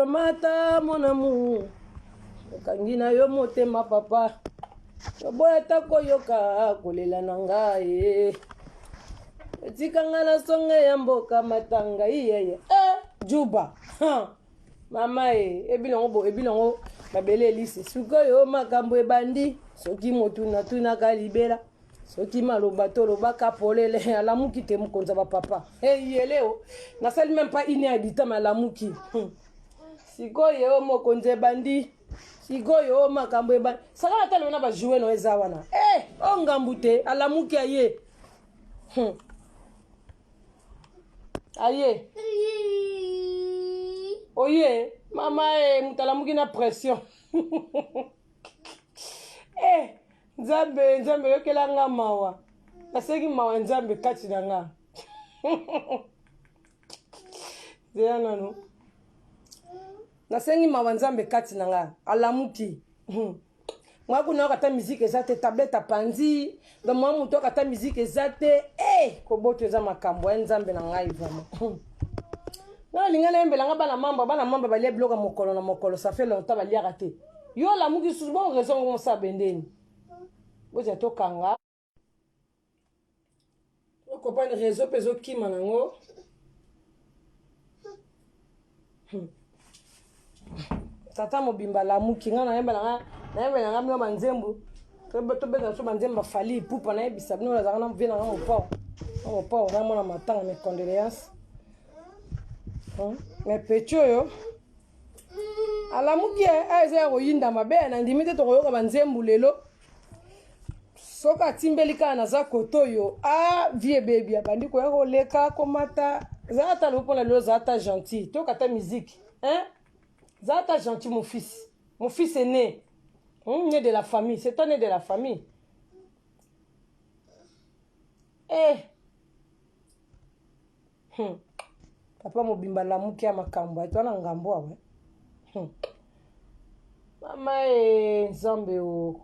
Mata mon amour, okangi na yo motema papa, oboya ata koyoka kolela na ngai, etika nga na songe ya mboka matanga iyeye eh, juba ha. Mama e ebilongo bo ebilongo mabele elise sikoyo makambo ebandi soki motuna tunaka libela soki maloba tolobaka polele alamuki te mokonzi ya bapapa eyele o nasali meme pas une heure du temps alamuki sikoyo mokonzi ebandi sikoyo makambo ebandi sakana ata lelo na bajoue no eza wana e o ngambu te alamuki aye Aye. Oye, mama e moto alamuki na pression. Eh, Nzambe, Nzambe yokela nga mawa. Nasengi mawa Nzambe kati na nga. Zela nanu. Nasengi mawa Nzambe kati na nga. Alamuki. Hmm. Mwa kuna yoka ata musique eza te, tablette apanzi. Donc mwa moto yoka ata musique eza te. Eh, koboto eza makambo ya Nzambe na ngai vraiment. Hmm. Nga nalinga nayembela nga bana mamba, bana mamba balia biloko ya mokolo na mokolo, ça fait longtemps baliaka te. Yo olamuki susu bon raison ngo mosala bendeni. Bozela tokanga. Okopani réseau mpe ezokima nango. Tata mobimba alamuki nga nayembela nga nayembela nga bino banzembo tobeta biso banzembo bafali ipupa nayebisa bino nazalaka na vie na nga mopao na mopao na mwana matanga mes condoléances mais petit oyo alamuki eh, eza ya koyinda mabe nandimi te tokoyoka banzembo lelo soki atimbeli kaka naza kote oyo a vie ebebi abandi koya koleka komata zala ata lobo mpona lelo zala ata gentil toyoka ata musique hein zala ata gentil mon fils mon fils est né né de la famille c'est toi né de la famille eh Papa mobimba lamuki ya makambo ato na ngambo awa. Mama e nzambe o.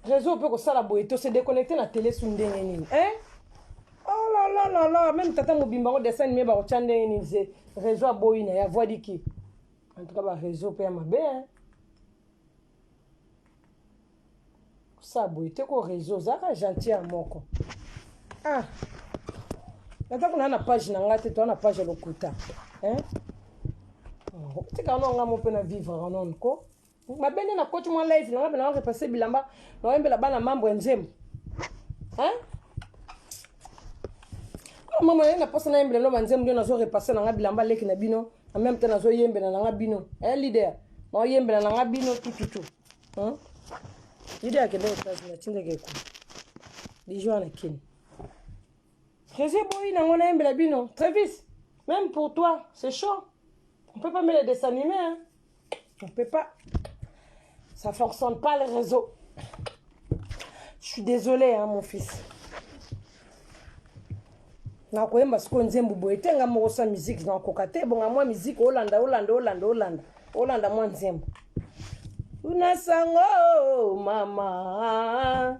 Réseau mpe kosala boye to se déconnecter na télé su ndenge nini hein? Oh là là là là, même tata mobimba ngo dessin animé bakotya ndenge nini ze réseau aboyi na ya voix diki. En tout cas ba réseau mpe ya mabe hein. Kosala boye te ko réseau ozalaka gentil ya moko ah naza kuna na page na ngai te toa na page ya lokuta hein tika no nga mo mpe na vivre nono ko mabe nde nakoti mwa live na nga mpe na repasse bilamba naoyembela bana mambo ya nzembo hein mama naye na posa nayembela bino banzembo nde nazo repasse na nga bilamba leki na bino en même temps nazoyembela na nga bino eh leader naoyembela na nga bino tututu Leader akende États-Unis atindaki eko bijou na kini Réseau boyi nango nayembela bino Travis même pour toi c'est chaud on peut pas mettre les dessins animés hein? On peut pas, ça fonctionne pas le réseau. Je suis désolé hein, mon fils. Nakoyemba sikoyo nzembo boye te nga moko sa musique nakoka te bonga mwa musique olanda olanda olanda olanda olanda mwa nzembo tuna sango mama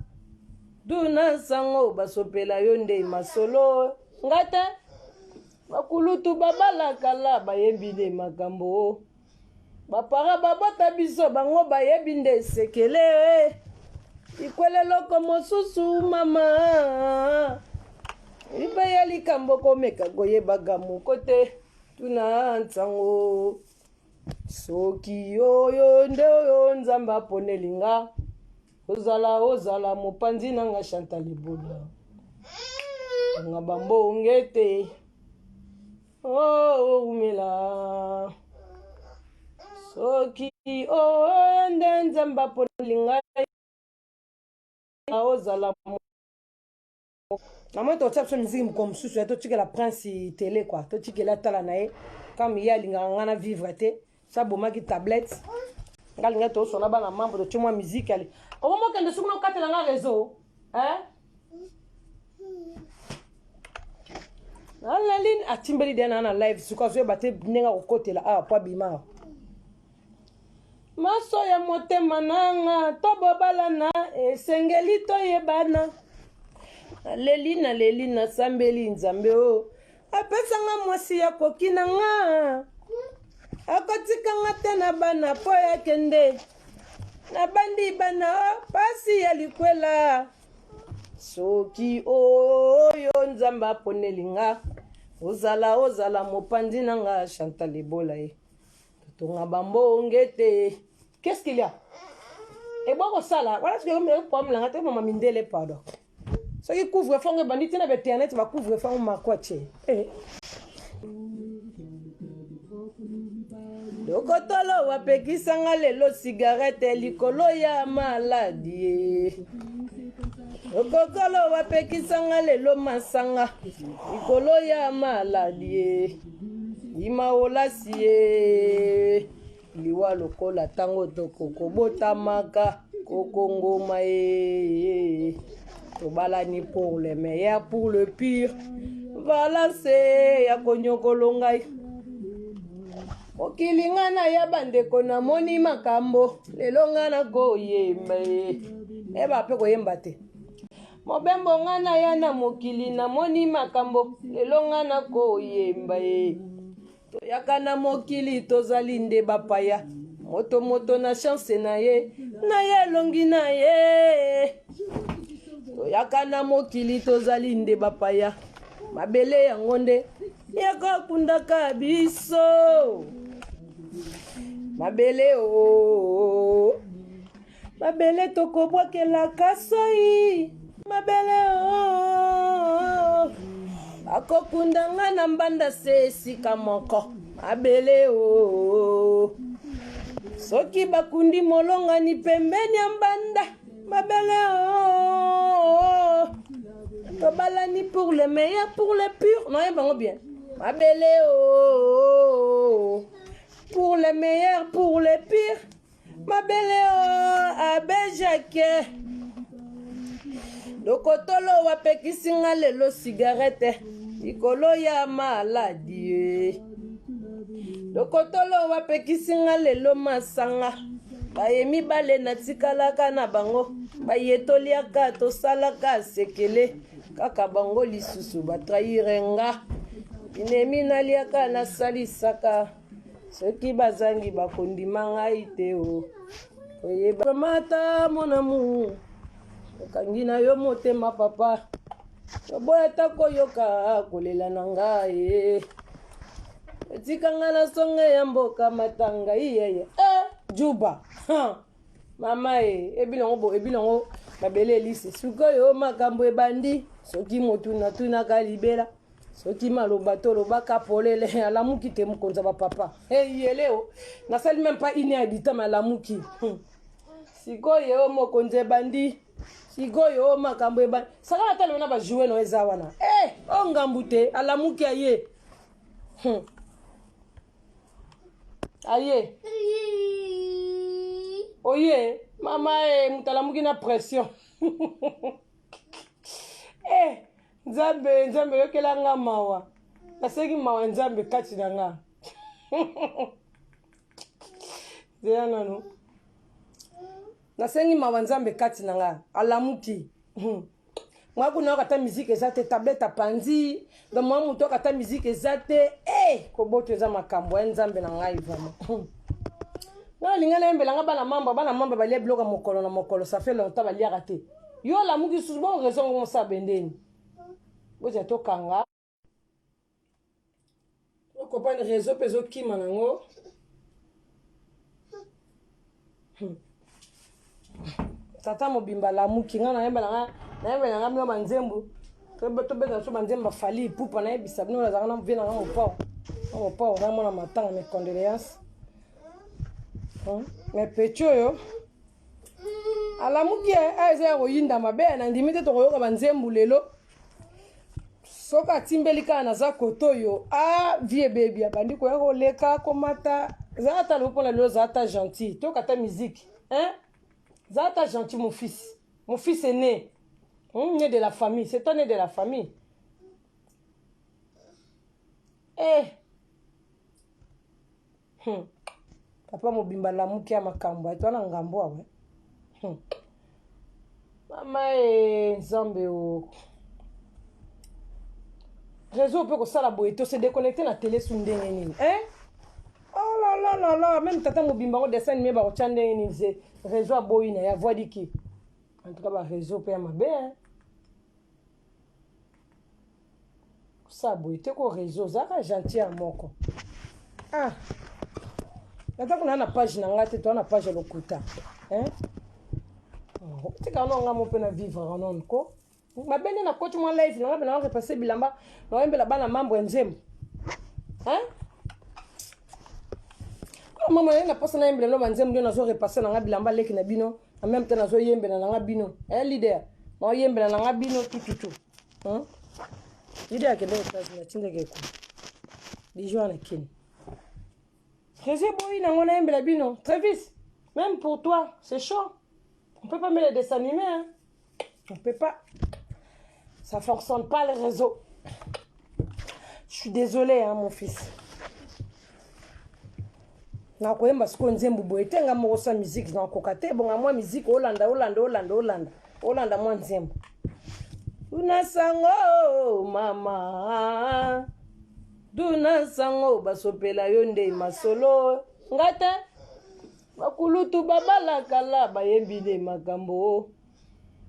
tuna sango basopela yo nde masolo nga te bakulutu babalakala bayembi nde makambo bapara babota biso bango bayebi nde sekele ikwele eloko mosusu mama ipe ya likambo komeka koyebaka moko te tuna nsango soki oyo nde oyo nzambe aponeli nga ozala ozala mopanzi na nga chantal ebola nga bambonge te oh, umela soki oyo nde nzambe aponeli ngai ozala namoni totia biso miziki mokolo mosusu ya totikela prince tele kua totikela atala na ye kame ye alingaka ngai na vivre te sa abomaki tablette ngai alingai tosona bana mambo totie mwa miziki ale okomokende soki nokatela ngai réseau hein? Alaline atimbeli deya na na live suka azoyeba te ndenge akokotela awa po abima awa maso ya motema nanga tobobalana esengeli toyebana naleli naleli nasambeli nzambe o apesanga mwasi ya koki na nga. Akotikanga te na bana po ya kende. Nabandi bana o pasi ya likwela. Soki oyo Nzambe aponeli nga, ozala ozala mopanzi na nga Chantal Ebola ye. Totonga bambonge te. Qu'est-ce qu'il y a? Eboa kosala, wana soki problème na nga te mama mindele pardon. Soki couvre feu ngo ebandi tina ba internet ba couvre feu ngo makwa che. Eh. Dokotolo wapekisa nga lelo cigarette likolo ya maladi. Dokotolo wapekisa nga lelo masanga likolo ya maladi. Imaolasi ye. Liwa lokola tango tokokobotamaka kokongoma ye tobalani pour le meilleur pour le pire valance ya konyokolo ngai mokili nga na ya bandeko namoni makambo lelo nga nakoyemba ye eba mpe koyemba te mobembo nga na ya na mokili namoni makambo lelo nga nakoyemba ye Toyaka na mokili tozali nde bapaya moto moto na chance na ye na ye elongi na ye toyaka na mokili tozali nde bapaya mabele yango nde yakokundaka biso mabele o oh. Mabele tokobwakelaka soi mabele oh. Bakokunda nga na mbanda se esika moko mabele oh. Soki bakundi molongani pembeni ya mbanda mabele oh. Tobalani pour le meilleur pour le pur noyeba yango bien mabele oh. Pour le meilleur pour le pire Mabele o abe Jacques Dokotolo wapekisi nga lelo cigarette likolo ya maladi Dokotolo wapekisi nga lelo masanga baye mibale natikalaka na bango baye toliaka tosalaka sekele kaka bango lisusu batrahire nga binemi naliaka nasalisaka Soki bazangi bakondima ngai te o oyeba mata mon amour okangi na yo motema papa toboya ata koyoka kolela na ngai etika ngai na songe ya mboka matanga iyeye eh, juba ha. mama e ebilongo bo ebilongo mabele elise sikoyo makambo ebandi soki motuna tunaka libela soki maloba tolobaka polele alamuki te mokonzi ya bapapa eyele o nasali meme pas une heure du temps alamuki hmm. sikoyo o mokonzi ebandi sikoyo o makambo ebandi sakana ata lelo na bajoue no eza wana e o ngambu te alamuki aye hmm. aye oye mama e moto alamuki na pression eh Nzambe, Nzambe yokela nga mawa. Nasengi mawa Nzambe kati na nga. Zela nanu. Nasengi mawa Nzambe kati na nga. Alamuki. Hmm. Mwa kuna yoka ata musique eza te, tablette apanzi. Donc mwa moto yoka ata musique eza te. Eh, koboto eza makambo ya Nzambe na ngai vraiment. Hmm. Nga nalinga nayembela nga bana mamba, bana mamba balia biloko ya mokolo na mokolo, ça fait longtemps baliaka te. Yo olamuki susu bon raison ngo mosala bendeni. Boza tokanga. Okopani réseau mpe ezokima nango. Hmm. Tata mobimba alamuki nga nayemba nanga nayemba nanga bino banzembo tobeta biso banzembo bafali ipupa nayebisa bino nazalaka na vie nanga mopao na mopao na mwana matanga mes condoléances hmm. mais petit oyo alamuki eh, eh, eza ya koyinda mabe eh, nandimi te tokoyoka banzembu lelo soki atimbeli kaka naza kote oyo a vie ebebi abandi koya koleka komata zala ata lobo mpona lelo zala ata gentil toyoka ata musique hein zala ata gentil mon fils mon fils est né hmm, né de la famille c'est toi né de la famille eh Hmm. Papa mobimba lamuki ya makambo ato na ngambo awa. Hmm. Mama e Nzambe o. Réseau mpe kosala boye to se déconnecter na télé su ndenge nini? Hein? Oh la la la. là là, même tata mobimba ngo dessin animé bakotya ndenge nini ze réseau aboyi na ye avwadiki. En tout cas ba réseau mpe ya mabe hein. Kosala boye te ko réseau ozalaka gentil ya moko. Ah. Nata kuna na page na ngai te, toa na page ya lokuta. Hein? Oh, tika no nga mo mpe na vivre nono ko. Mabe nde nakoti mwa live na nga mpe na repasse bilamba naoyembela bana mambo ya nzembo. Hein? Mama naye na posa nayembela no banzembo nde nazo repasse na nga bilamba leki na bino en même temps nazoyembela na nga bino eh leader naoyembela na nga bino tututu hmm? Leader akende Etats-Unis atindaki eko bijou wana kini Trésor boyi nango nayembela bino Travis même pour toi c'est chaud, on peut pas mettre les dessins animés hein? On peut pas, ça fonctionne pas les réseaux. Je suis désolé hein, mon fils. Nakoyemba sikoyo nzembo boye te, nga moko sa musique nakoka te, bonga mwa musique olanda olanda olanda olanda olanda mwa nzembo tuna sango mama, tuna sango basopela yo nde masolo nga te, bakulutu babalakala bayembi nde makambo,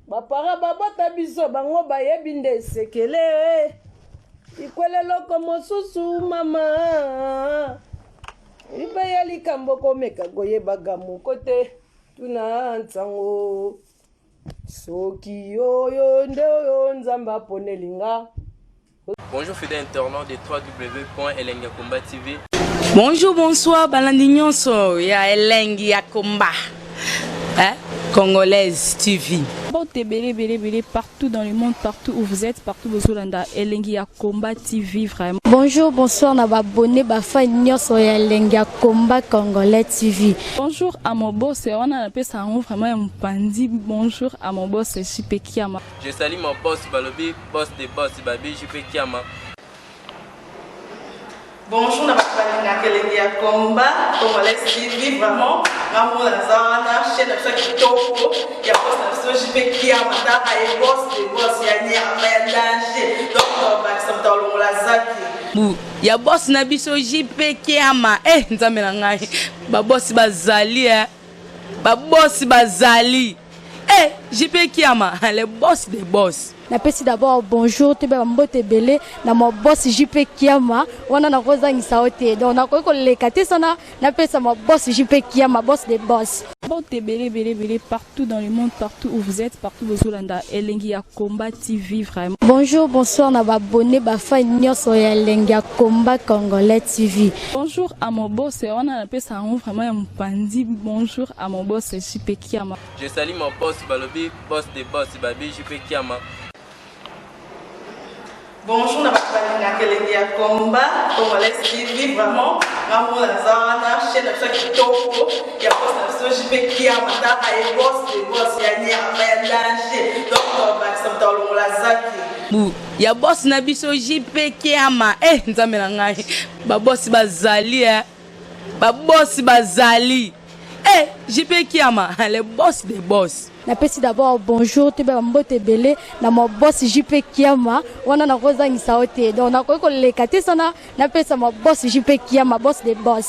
bapara babota biso bango bayebi nde sekele ikwele eloko mosusu mama ipe ya likambo komeka koyebaka moko te, tuna nsango soki oyo nde oyo Nzambe aponeli nga. Bonjour fidèles internautes de www.elengiyakomba TV. Bonjour, bonsoir, balandi nyonso ya Elengi ya Komba. Hein? Congolaise TV. Mbote ebele ebele ebele partout dans le monde, partout où vous êtes, partout bozolanda Elengi ya Combat TV vraiment. Bonjour, bonsoir na ba abonné ba fan nyonso ya Elengi ya Combat Congolais TV. Bonjour à mon boss, wana napesa yango vraiment ya mopandi. Bonjour à mon boss JP Kiama. Je salue mon boss Balobi, boss de boss Babi JP Kiama. Bonjour na bato balingaka Elengi ya Combat Congolais TV vraiment nga moko naza wana chaîne na biso ya kitoko ya boss na biso JP Kiama, taka ye boss de boss ya nyama ya danger, donc tobakisa moto alongola zaki Bu ya boss na biso JP Kiama. Eh Nzambe na ngai, ba boss bazali eh. Ba boss bazali. Eh JP Kiama, le boss des boss. Napesi d'abord bonjour toyeba bambote ebele na ma boss JP Kiama, wana nakozangisa yo te, donc nakoki koleka te sana napesa ma boss JP Kiama, boss de boss. Mbote ebele ebele ebele partout dans le monde, partout où vous êtes, partout bozolanda Elengi ya Combat TV vraiment. Bonjour, bonsoir na ba abonné ba fan nyonso ya Elengi ya Combat Congolais TV. Bonjour à mon boss, wana napesa yango vraiment ya mopandi. Bonjour à mon boss JP Kiama. Je salue mon boss Balobi, boss de boss Babi JP Kiama. Bonjour na bato balingaka Elengi ya Combat Congolais TV vraiment nga moko naza wana chaîne na biso ya kitoko ya boss na biso JP Kiama, taka ye boss de boss ya nyama ya danger, donc tobakisa moto alongola zaki Bu ya boss na biso JP Kiama. Eh Nzambe na ngai, ba boss bazali eh. Ba boss bazali. Eh JP Kiama, le boss des boss. Napesi d'abord bonjour toyeba bambote ebele na ma boss JP Kiama, wana nakozangisa yo te, donc nakoki koleka te sana napesa ma boss JP Kiama, boss de boss.